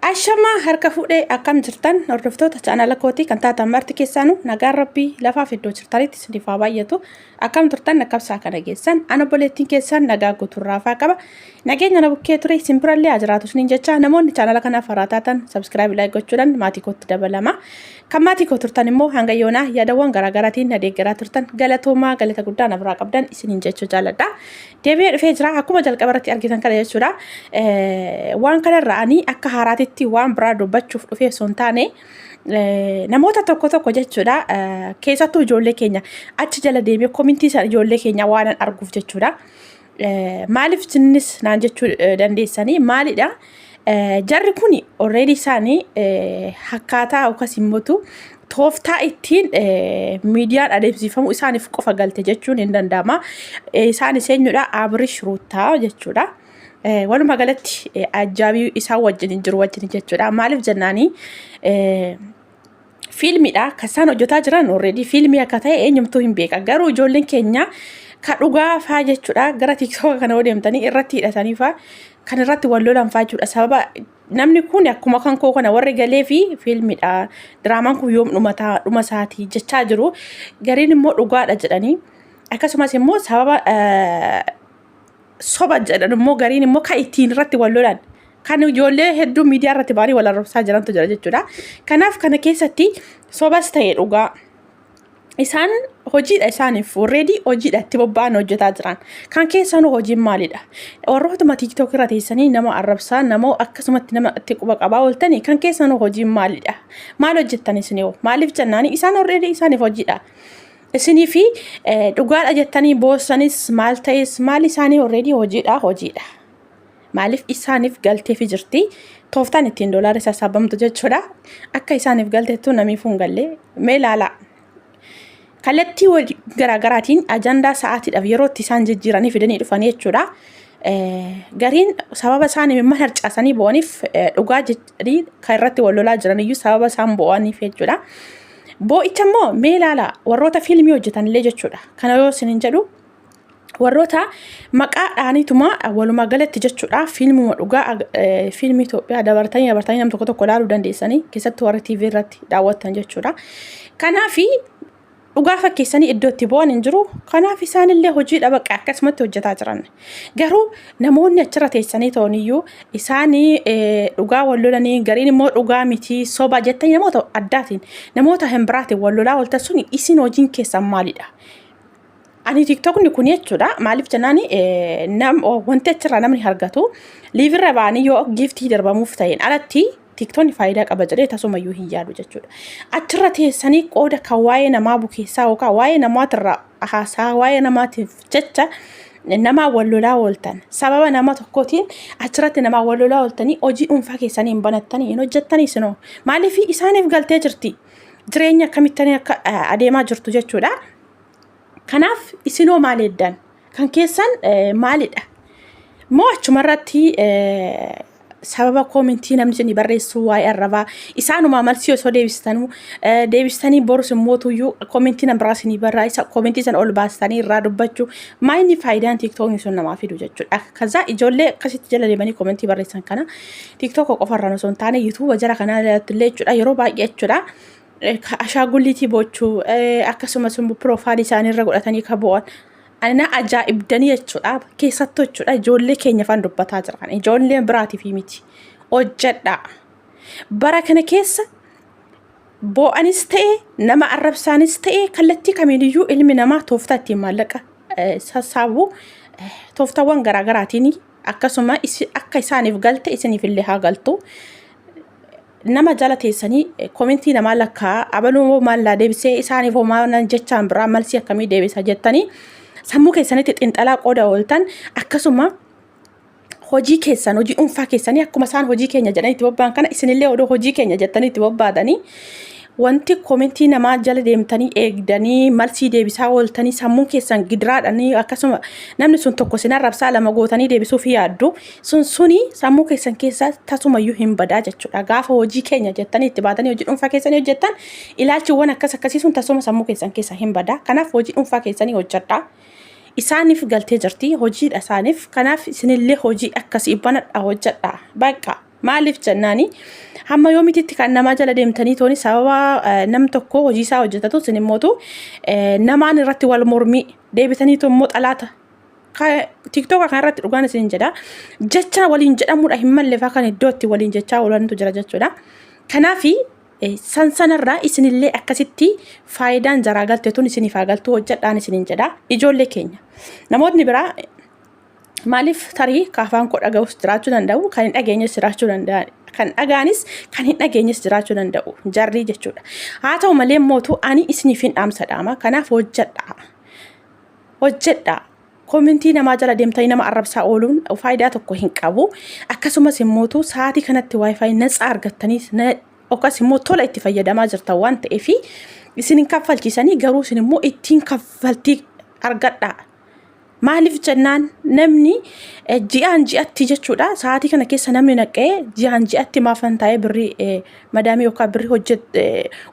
Ashamaa harka fuudhee akkam jirtan hordoftoota chaanala kootii kan taatan marti keessaanuu nagaan rabbii lafaaf iddoo jirtanitti isiniif haa baay'atu. Akkam turtan akkam isaa kana geessan an obboleettiin keessan nagaa guuturraafaa qaba. Nageenya na bukkee ture isin birallee haa jiraatu isiniin jecha namoonni chaanala kanaaf haaraa taatan subscribe like gochuudhaan maatii kootti dabalama. Kan maatii koo turtan immoo hanga yoonaa yaadawwan garaagaraatiin na deeggaraa turtan galatoomaa galata guddaa na biraa qabdan isiniin jechuu jaalladha. Deebi'ee dhufee jira akkuma jalqaba irratti argitan kana jechuudha. Waan kanarra ani akka haaraatitti waan biraa dubbachuuf dhufee osoo hin taane namoota tokko tokko jechuudha keessattuu ijoollee keenya achi jala deemee komintii isaan ijoollee keenya waan arguuf jechuudha. Maaliif jinnis naan jechuu dandeessanii maalidha? Jarri kun already isaanii akkaataa yookaas immoo tooftaa ittiin miidiyaan adeemsifamu isaaniif qofa galte jechuun hin danda'ama. Isaanis eenyudha? Abrish Ruuttaa jechuudha. Walumaa galatti ajaabii isaan wajjin hin jiru wajjin jechuudha. Maaliif jennaanii fiilmiidha. Kan isaan hojjetaa jiran already fiilmii akka ta'e eenyumtuu hin beeka. Garuu ijoolleen keenya ka dhugaa faa jechuudha. Gara TikTok kana yoo deemtanii irratti hidhatanii faa kan irratti wal lolan faa jechuudha. Sababa namni kun akkuma kan koo kana warri galee fi fiilmiidha. Diraamaan kun yoom dhumataa dhuma isaatii jechaa jiru. Gariin immoo dhugaadha jedhanii. Akkasumas immoo sababa soba jedhan immoo gariin immoo kan ittiin irratti wal lolan kan ijoollee hedduu miidiyaa irratti ba'anii wal arrabsaa jirantu jira jechuudha. Kanaaf kana keessatti sobas ta'e dhugaa isaan hojiidha isaaniif already hojiidha itti bobba'an hojjetaa jiran. Kan keessanuu hojiin maalidha? Warrootuma TikTok irra teessanii nama arrabsaa nama akkasumatti nama itti quba qabaa ooltanii kan keessanuu hojiin maalidha? Maal hojjettan isin hoo? Maaliif jennaani isaan already isaaniif hojiidha. Isinii fi dhugaadha jettanii boossanis maal ta'es maal isaanii already hojiidha hojiidha. Maaliif isaaniif galteefi jirti. Tooftaan ittiin doolaarri sassaabamtu jechuudha. Akka isaaniif galteettu namiifuu hin galle. Mee ilaalaa. Kallattii garaagaraatiin ajandaa sa'aatiidhaaf yeroo itti isaan jijjiiranii fidanii dhufanii jechuudha. Gariin sababa isaan imimmaan harcaasanii bo'aniif dhugaa jedhanii kan irratti wal lolaa jiran iyyuu sababa isaan bo'aniif jechuudha. Boo'icha immoo mee ilaalaa warroota fiilmii hojjetan illee jechuudha. Kana yoo isinin jedhu warroota maqaa dhaaniituma walumaa galatti jechuudha fiilmuma dhugaa fiilmii Itoophiyaa dabartanii dabartanii nam tokko tokko ilaaluu dandeessanii keessattuu warra TV irratti daawwattan jechuudha. Kanaafi dhugaa fakkeessanii iddoo itti bo'an hin jiru. Kanaaf isaanillee hojii dhabaqa akkasumatti hojjetaa jiran. Garuu namoonni achirra teessanii ta'aniyyuu isaanii dhugaa wal lolanii gariin immoo dhugaa miti soba jettanii namoota addaatiin namoota hin biraatiin wal lolaa ooltan sun isin hojiin keessan maalidha? Ani TikTokni kun jechuudha maaliif jennaan wanti achirraa namni argatu liivirra ba'anii yoo giiftii darbamuuf ta'een alatti TikTokni faayidaa qaba jedhee tasumayyuu hin yaadu jechuudha. Achirra teessanii qooda kan waa'ee namaa bukeessaa yookaan waa'ee namaatirraa haasaa waa'ee namaatiif jecha namaa wal lolaa ooltan sababa nama tokkootiin achirratti namaa wal lolaa ooltanii hojii dhuunfaa keessanii hin banattanii hin hojjettanii isinoo maaliif isaaniif galtee jirti jireenya akkamittan akka adeemaa jirtu jechuudha. Kanaaf isinoo maal eeddan? Kan keessan maalidha? Moo achumarratti sababa koomentii namni isinii barreessu waa'ee arrabaa isaanumaa malsii osoo deebistanuu deebistanii borus immoo tuyyuu koomentii nama biraa isinii barraa isa koomentii sana ol baastanii irraa dubbachuu maa inni faayidaan tiiktookni sun namaa fidu jechuudha. Kazaa ijoollee akkasitti jala deemanii koomentii barreessan kana tiiktook qofarraan osoo hin taane yuutuuba jara kanaa jalatti illee jechuudha yeroo baay'ee jechuudha. Ashaangulliitii boochuu akkasumas immoo piroofaayilii isaanii irra godhatanii ka bo'an ana ajaa'ibdanii jechuudha keessattuu jechuudha ijoollee keenya afaan dubbataa jiran ijoollee biraatiif miti hojjedhaa bara kana keessa boo'anis ta'e nama arrabsaanis ta'e kallattii kamiiniyyuu ilmi namaa tooftaa ittiin maallaqa sassaabu tooftaawwan garaagaraatiin akkasuma akka isaaniif galte isiniif illee haa galtu. Nama jala teessanii komentii namaa lakkaa abaluu hoo maal laa deebisee isaaniif hoo maal jechaan biraa malsii akkamii deebisa jettanii sammuu keessanitti xinxalaa qooda ooltan akkasuma hojii keessan hojii dhuunfaa keessanii akkuma isaan hojii keenya jedhanii itti bobba'an kana isinillee odoo hojii keenya jettanii itti bobbaatanii wanti komentii namaa jala deemtanii eegdanii malsii deebisaa ooltanii sammuun keessan gidiraadhanii akkasuma namni sun tokko sin arrabsaa lama gootanii deebisuuf yaaddu sun suni sammuu keessan keessa tasumayyuu hin badaa jechuudha. Gaafa hojii keenya jettanii itti baatanii hojii dhuunfaa keessanii hojjettan ilaalchiiwwan akkas akkasii sun tasuma sammuu keessan keessa hin badaa. Kanaaf hojii dhuunfaa keessanii hojjedhaa. Isaaniif galtee jirti hojiidha isaaniif. Kanaaf isinillee hojii akkasii banadhaa hojjedhaa. Bakka. Maaliif jennaani hamma yoomititti kan namaa jala deemtanii tooni sababa nam tokko hojii isaa hojjetatu isin immootu namaan irratti wal mormii deebitaniitu immoo xalaata TikTok kan irratti dhugaan isin jedha jecha waliin jedhamuudha hin malle faa kan iddoo itti waliin jechaa oolantu jira jechuudha. Kanaafi san sanarraa isinillee akkasitti faayidaan jaraa galte tun isiniif haa galtuu hojjedhaan isinin jedha ijoollee keenya. Namootni biraa maaliif tarii ka afaan koo dhaga'us jiraachuu danda'u kan hin dhageenyes jiraachuu danda'an kan dhaga'anis kan hin dhageenyes jiraachuu danda'u jarrii jechuudha. Haa ta'u malee mootu ani isiniif hin dhaamsa dhaama kanaaf hojjedhaa. Hojjedhaa. Komentii namaa jala deemtanii nama arrabsaa ooluun faayidaa tokko hin qabu. Akkasumas immootu sa'aatii kanatti wifi natsaa argattanii yookaas immoo tola itti fayyadamaa jirtan waan ta'eef isin hin kaffalchiisanii garuu isin immoo ittiin kaffaltii argadhaa. Maaliif jennaan namni ji'aan ji'atti jechuudha sa'aatii kana keessa namni naqee ji'aan ji'atti maafan taa'ee birrii madaamii yookaan birrii hojjet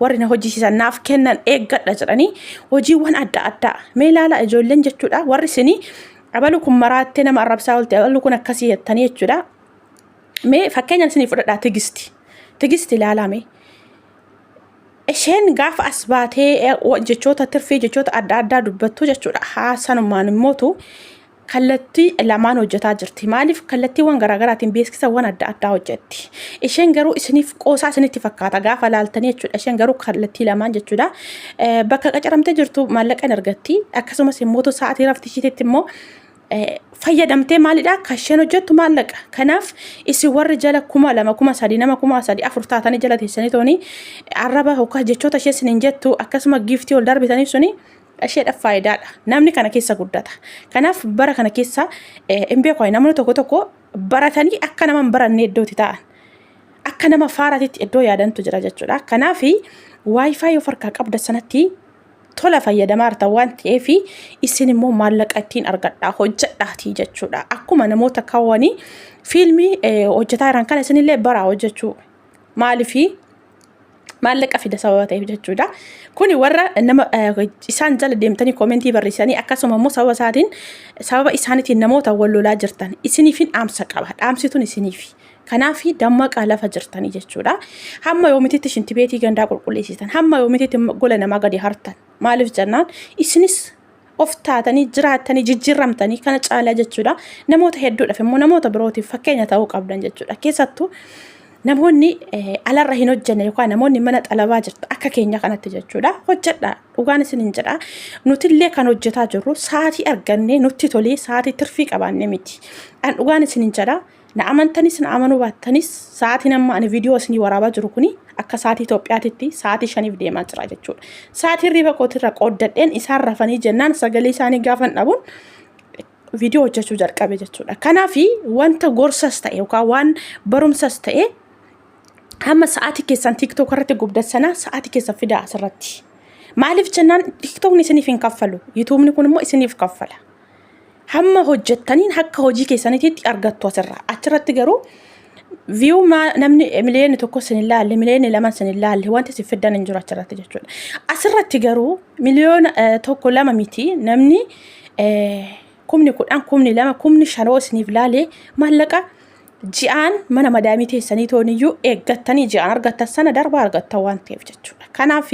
warri na hojjisiisan naaf kennan eeggadha jedhanii hojiiwwan adda addaa mee ilaala ijoolleen jechuudha warri isinii abalu kun maraattee nama arrabsaa oolte abalu kun akkasii jettanii jechuudha. Mee fakkeenyaan isinii fudhadhaa Tigisti. Tigisti ilaalaa mee. Isheen gaafa as baatee jechoota tirfii jechoota adda addaa dubbattu jechuudha. Haasanumaan immootu kallattii lamaan hojjetaa jirti. Maaliif kallattiiwwan garaagaraatiin beeksisawwan adda addaa hojjetti. Isheen garuu isiniif qoosaa isinitti fakkaata gaafa laaltanii jechuudha. Isheen garuu kallattii lamaan jechuudha. Bakka qacaramtee jirtu maallaqa hin argatti. Akkasumas immoo sa'aatii rafti ishiitti immoo fayyadamtee maalidha kan isheen hojjettu maallaqa. Kanaaf isin warri jala 2000 3000 nama 3000 4 taatanii jala teessanii tooni arraba yookaan jechoota ishee isiniin jettu akkasuma giiftii ol darbitanii suni isheedhaaf faayidaadha. Namni kana keessa guddata. Kanaaf bara kana keessa hin beeku namni tokko tokko baratanii akka nama hin baranne iddootti ta'an. Akka nama faaraatitti iddoo yaadantu jira jechuudha. Kanaaf wifi of harkaa qabda sanatti tola fayyadamaa jirtan waan ta'eef isin immoo maallaqa ittiin argadhaa hojjedhaatii jechuudha. Akkuma namoota kaawwanii fiilmii hojjetaa jiran kana isinillee baraa hojjechuu. Maaliifii maallaqa fida sababa ta'eef jechuudha. Kuni warra nama isaan jala deemtanii koomentii barreessanii akkasuma immoo sababa isaatiin sababa isaaniitiin namoota wal lolaa jirtan isiniifin dhaamsa qaba. Dhaamsi tun isiniifi. Kanaaf dammaqaa lafa jirtanii jechuudha. Hamma yoomititti shintibeetii gandaa qulqulleessitan, hamma yoomititti gola namaa gadi hartan. Maaliif jennaan isinis of taatanii jiraattanii jijjiirramtanii kana caalaa jechuudha. Namoota hedduudhaaf immoo namoota birootiif fakkeenya ta'uu qabdan jechuudha. Keessattuu namoonni alarra hin hojjenne yookaan namoonni mana xalabaa jirtu akka keenya kanatti jechuudha. Hojjedha dhugaan isin hin jedha. Nutillee kan hojjetaa jirru sa'aatii argannee nutti tolee sa'aatii tirfii qabaannee miti. An dhugaan isin hin jedha. Na amantanis na amanuu baattanis sa'aatiin amma ani viidiyoo isinii waraabaa jiru kuni akka sa'aatii Itoophiyaatitti sa'aatii 5f deemaa jira jechuudha. Sa'aatii hirriba kootirra qooddadheen isaan rafanii jennaan sagalee isaanii gaafan dhabuun viidiyoo hojjechuu jalqabe jechuudha. Kanaaf wanta gorsas ta'e yookaan waan barumsas ta'e hamma sa'aatii keessan TikTok irratti gubdan sana sa'aatii keessan fidaa asirratti. Maaliif jennaan TikTokni isiniif hin kaffalu. YouTubeni kun immoo isiniif kaffala. Hamma hojjettaniin akka hojii keessaniitti argattu asirraa. Achirratti garuu view namni 1 miliyoona sin hin laalle 2 miliyoona sin hin laalle wanti isin fiddan hin jiru achirratti jechuudha. Asirratti garuu 1 miliyoona 2 miti namni 10,000 2,000 5,000 isiniif laalee maallaqa ji'aan mana madaamii teessanii tooniyyuu eeggattanii ji'aan argattan sana darbaa argattan waan ta'eef jechuudha. Kanaaf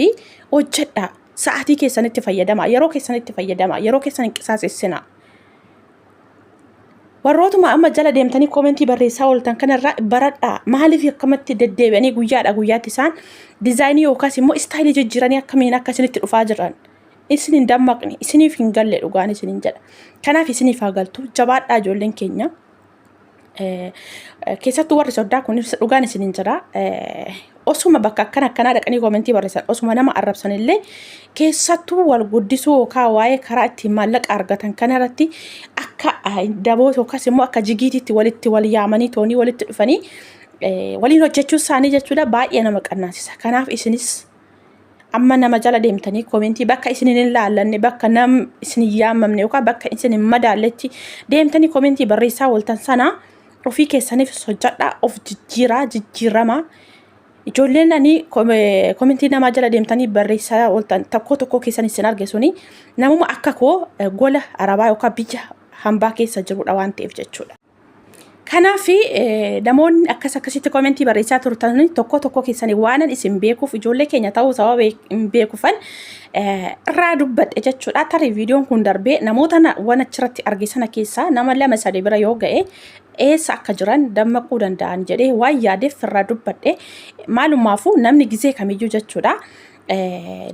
hojjedhaa. Sa'aatii keessanitti fayyadamaa, yeroo keessanitti fayyadamaa, yeroo keessan hin qisaasessinaa. Warrootuma amma jala deemtanii koomentii barreessaa ooltan kanarraa baradhaa. Maaliif akkamatti deddeebi'anii guyyaadha guyyaatti isaan diizaayinii yookaas immoo istaayilii jijjiiranii akkamiin akka isinitti dhufaa jiran. Isin hin dammaqne, isiniif hin galle dhugaan isinin jedha. Kanaaf isiniif haa galtu. Jabaadhaa ijoolleen keenya. Keessattuu warri soddaa kun dhugaan isinin jedha. Osuma bakka akkana akkanaa dhaqanii koomentii barreessan osuma nama arrabsan illee keessattuu wal guddisuu yookaan waa'ee karaa ittiin maallaqa argatan kanarratti akka daboo yookaas immoo akka jigiititti walitti wal yaamanii toonii walitti dhufanii waliin hojjechuu isaanii jechuudha baay'ee nama qannaasisa. Kanaaf isinis amma nama jala deemtanii koomentii bakka isin hin laallanne bakka nam isin hin yaamamne yookaan bakka isin hin madaalletti deemtanii koomentii barreessaa ooltan sana ofii keessaniif hojjadhaa of jijjiiraa jijjiiramaa. Ijoolleen ani koomentii namaa jala deemtanii barreessaa ooltan tokko tokko keessan isin arge suni namuma akka koo gola arabaa yookaan biyya hambaa keessa jirudha waan ta'eef jechuudha. Kanaaf namoonni akkas akkasitti komentii barreessaa turtan tokko tokko keessanii waanan isin beekuuf ijoollee keenya ta'uu sababa hin beekufan irraa dubbadhe jechuudha. Tarii viidiyoon kun darbee namoota waan achirratti arge sana keessaa nama lama sadi bira yoo ga'e eessa akka jiran dammaquu danda'an jedhee waan yaadeef irraa dubbadhe. Maalumaafuu namni gizee kamiyyuu jechuudha.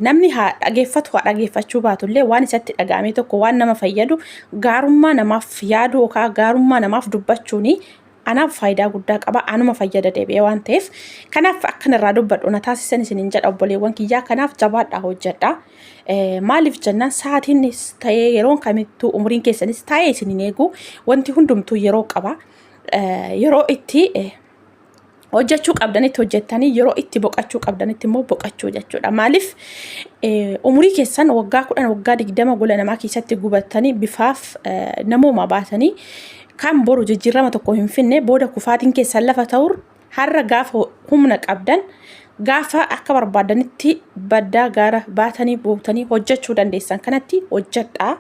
Namni haa dhageeffatu haa dhageeffachuu baatullee waan isatti dhaga'ame tokko waan nama fayyadu gaarummaa namaaf yaaduu yookaan gaarummaa namaaf dubbachuuni anaaf faayidaa guddaa qaba, anuma fayyada deebi'ee waan ta'eef. Kanaaf akkan irraa dubbadhu na taasisan isinin jedha obboleewwan kiyyaa. Kanaaf jabaadhaa hojjedha. Maaliif jennaan sa'aatiinis ta'ee yeroon kamittuu umriin keessanis taa'ee isin hin eegu, wanti hundumtuu yeroo qaba. Yeroo itti hojjechuu qabdanitti hojjettanii yeroo itti boqachuu qabdanitti immoo boqachuu jechuudha. Maaliif umurii keessan waggaa 10 waggaa 20 gola namaa keessatti gubattanii bifaaf namooma baatanii kan boru jijjiirama tokko hin finne booda kufaatiin keessan lafa ta'ur har'a gaafa humna qabdan gaafa akka barbaadanitti baddaa gaara baatanii buutanii hojjechuu dandeessan kanatti hojjedhaa.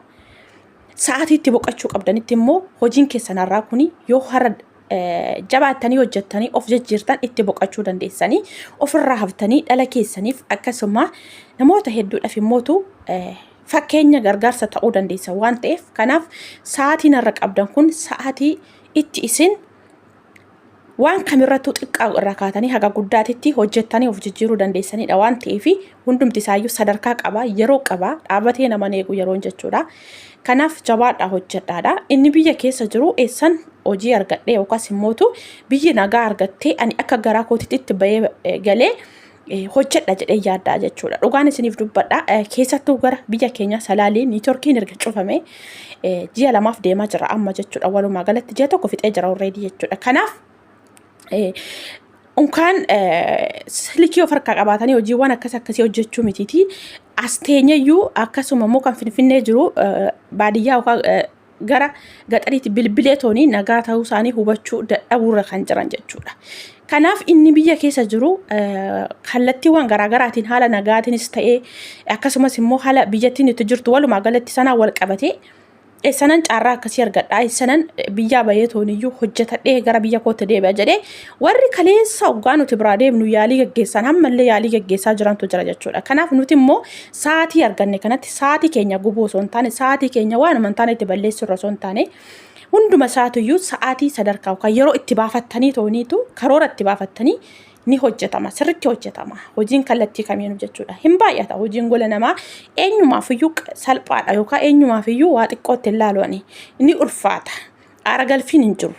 Sa'aatii itti boqachuu qabdanitti immoo hojiin keessan har'aa kuni yoo har'a jabaattanii hojjettanii of jijjiirtan itti boqachuu dandeessanii ofirraa haftanii dhala keessaniif akkasuma namoota hedduudhaaf immootu fakkeenya gargaarsa ta'uu dandeessa waan ta'eef. Kanaaf sa'aatiin har'a qabdan kun sa'aatii itti isin waan kamirrattuu xiqqaa irraa kaatanii haga guddaatitti hojjettanii of jijjiiruu dandeessanidha waan ta'eef hundumti isaayyuu sadarkaa qaba, yeroo qaba, dhaabatee nama eegu yeroon jechuudha. Kanaaf jabaadhaa hojjedhaadha. Inni biyya keessa jiru eessan hojii argadhee yookaas immootu biyyi nagaa argattee ani akka garaa kootitti itti bahee galee hojjedha jedhee yaaddaa jechuudha. Dhugaan isiniif dubbadha. Keessattuu gara biyya keenya Salaalee niitorkiin erga cufame ji'a lamaaf deemaa jira amma jechuudha. Walumaa galatti ji'a tokko fixee jira already jechuudha. Kanaaf unkaan silkii of harkaa qabaatanii hojiiwwan akkas akkasii hojjechuu mitiiti. As teenyeyyuu akkasuma immoo kan Finfinnee jiru baadiyyaa yookaan gara gaxariitti bilbilee toonii nagaa ta'uu isaanii hubachuu dadhabuurra kan jiran jechuudha. Kanaaf inni biyya keessa jiru kallattiiwwan garaagaraatiin haala nagaatiinis ta'ee akkasumas immoo haala biyyattiin itti jirtu walumaa galatti sanaan wal qabatee eessanan carraa akkasii argadhaa, eessanan biyyaa bahee tooniyyuu hojjetadhee gara biyya kootti deebi'a jedhee warri kaleessa hoggaa nuti biraa deemnu yaalii gaggeessan ammallee yaalii gaggeessaa jirantu jira jechuudha. Kanaaf nuti immoo sa'aatii arganne kanatti sa'aatii keenya gubuu osoo hin taane, sa'aatii keenya waanuma hin taane itti balleessuu irra osoo hin taane, hunduma isaatuyyuu sa'aatii sadarkaa yookaan yeroo itti baafattanii tooniitu karoora itti baafattanii ni hojjetama, sirritti hojjetama hojiin kallattii kamiinuu jechuudha. Hin baay'ata hojiin gola namaa, eenyumaafiyyuu salphaadha yookaan eenyumaafiyyuu waa xiqqootti hin laalu, ni ulfaata, aara galfiin hin jiru.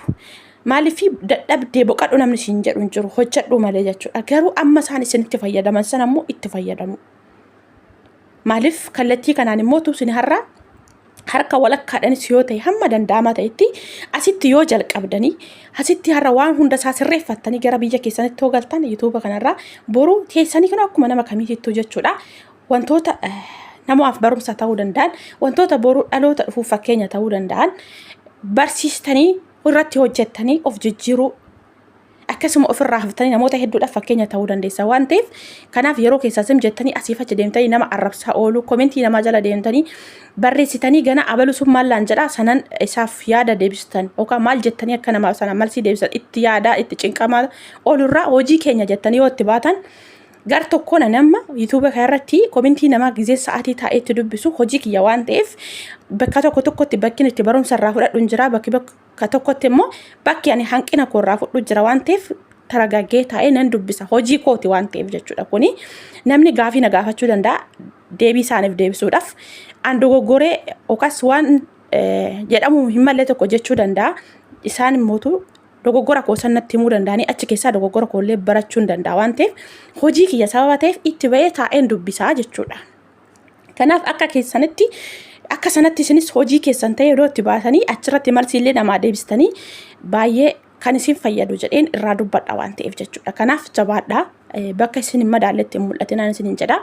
Maaliif dadhabdee boqadhu namni siin jedhu hin jiru, hojjedhu malee jechuudha. Garuu amma isaan isinitti fayyadaman sana immoo itti fayyadamu. Maaliif kallattii kanaan immoo isin har'a harka walakkaadhanis yoo ta'e hamma danda'amaa ta'etti asitti yoo jalqabdanii asitti har'a waan hunda isaa sirreeffattanii gara biyya keessanitti yoo galtan yuutuuba kanarraa boru teessanii kan akkuma nama kamiitittuu jechuudha. Wantoota namaaf barumsa ta'uu danda'an, wantoota boru dhaloota dhufuuf fakkeenya ta'uu danda'an barsiistanii irratti hojjettanii of jijjiiruu akkasuma ofirraa haftanii namoota hedduudhaaf fakkeenya ta'uu dandeessa waan ta'eef. Kanaaf yeroo keessaa sim jettanii asiif achi deemtanii nama arrabsaa ooluu, komentii namaa jala deemtanii barreessitanii gana abalu sun maallaan jedhaa sanan isaaf yaada deebistan yookaan maal jettanii akka namaa sana malsii deebisan itti yaadaa itti cinqamaa oolurraa hojii keenya jettanii yoo itti baatan gar tokkoon nama yuutuuba kana irratti komentii namaa gizee sa'aatii taa'ee itti dubbisu hojii kiyya waan ta'eef bakka tokko tokkotti bakki itti barumsa irraa fudhadhu hin jira, bakki bakka tokkotti immoo bakki ani hanqina koo irraa fudhu jira waan ta'eef taragaggee taa'ee nan dubbisa, hojii kooti waan ta'eef jechuudha. Kuni namni gaafii na gaafachuu danda'a, deebii isaaniif deebisuudhaaf an dogoggoree yookaas waan jedhamu hin malle tokko jechuu danda'a, isaan immootu dogoggora koo san natti himuu danda'anii achi keessaa dogoggora koollee barachuu hin danda'a waan ta'eef hojii kiyya sababa ta'eef itti ba'ee taa'een dubbisaa jechuudha. Kanaaf akka keessanitti akka sanatti isinis hojii keessan ta'e yeroo itti baatanii achirratti malsiillee namaa deebistanii baay'ee kan isin fayyadu jedheen irraa dubbadha waan ta'eef jechuudha. Kanaaf jabaadhaa, bakka isin hin madaalletti hin mul'atinaan isinin jedha.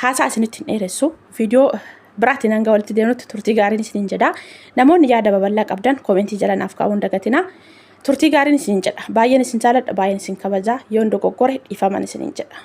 Haasaa isinitti hin dheeressu. Viidiyoo biraatiin hanga walitti deemnutti turtii gaariin isinin jedha. Namoonni yaada babal'aa qabdan koomentii jala naaf kaa'uu hin dagatinaa. Turtii gaariin isinin jedha. Baay'een isin jaaladha, baay'een isin kabaja. Yoon dogoggore dhiifaman isinin jedha.